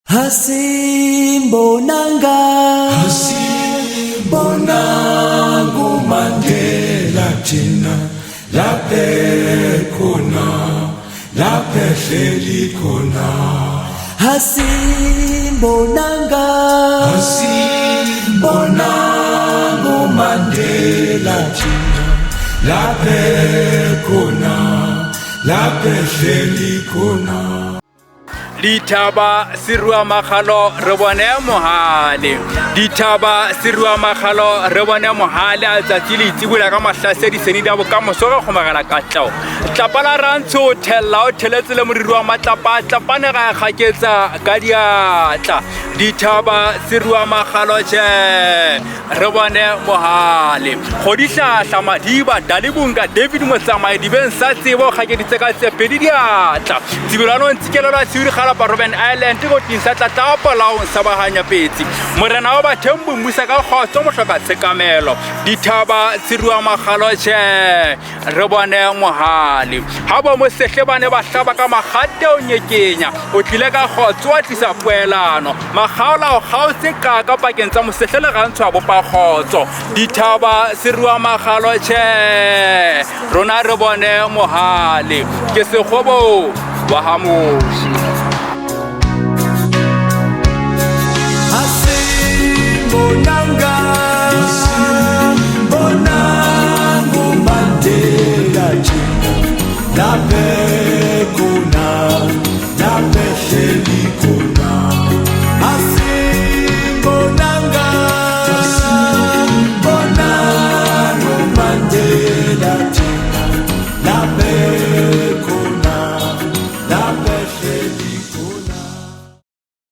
Asimbonanga, Asimbonanga uMandela thina laphe khona, laphe hleli khona. Asimbonanga, Asimbonanga uMandela thina laphe khona, laphe hleli khona. Dithaba serua magalo re bone mohale, dithaba serua magalo re bone mohale. A tsatsi le itsibula ka mahlasedi seni di a bokamoso re kgomagela katlego. Tlapa la rantsho o thella o theletse le moriri wa matlapa a tlapane ga e gaketsa ka diatla. Dithaba serua magalo tše re bone mohale. Kgodihlahla Madiba Dalibunga David Motsamai dibeng sa tsebo kgakeditse ka tsepedi diatla. Tsibelwanong tsikelelo ya Tshiwiri Galapa Robben Island koting sa Tlatlapo laong sa Bahanyapetsi. Morena wa Bathembu mmusa ka kgotso mohloka tshekamelo. Dithaba tsirua magalo tjhe re bone mohale. Ha bo mosehle ba ne ba hlaba ka magate o nyekenya o tlile ka kgotso wa tlisa poelano. Makgaola o kgaotse kaka pakeng tsa mosehle le rantsho a bopa kgotso. Dithaba serua magalo tjhe rona re bone mohale. Ke sekgobo wa ha Moshe.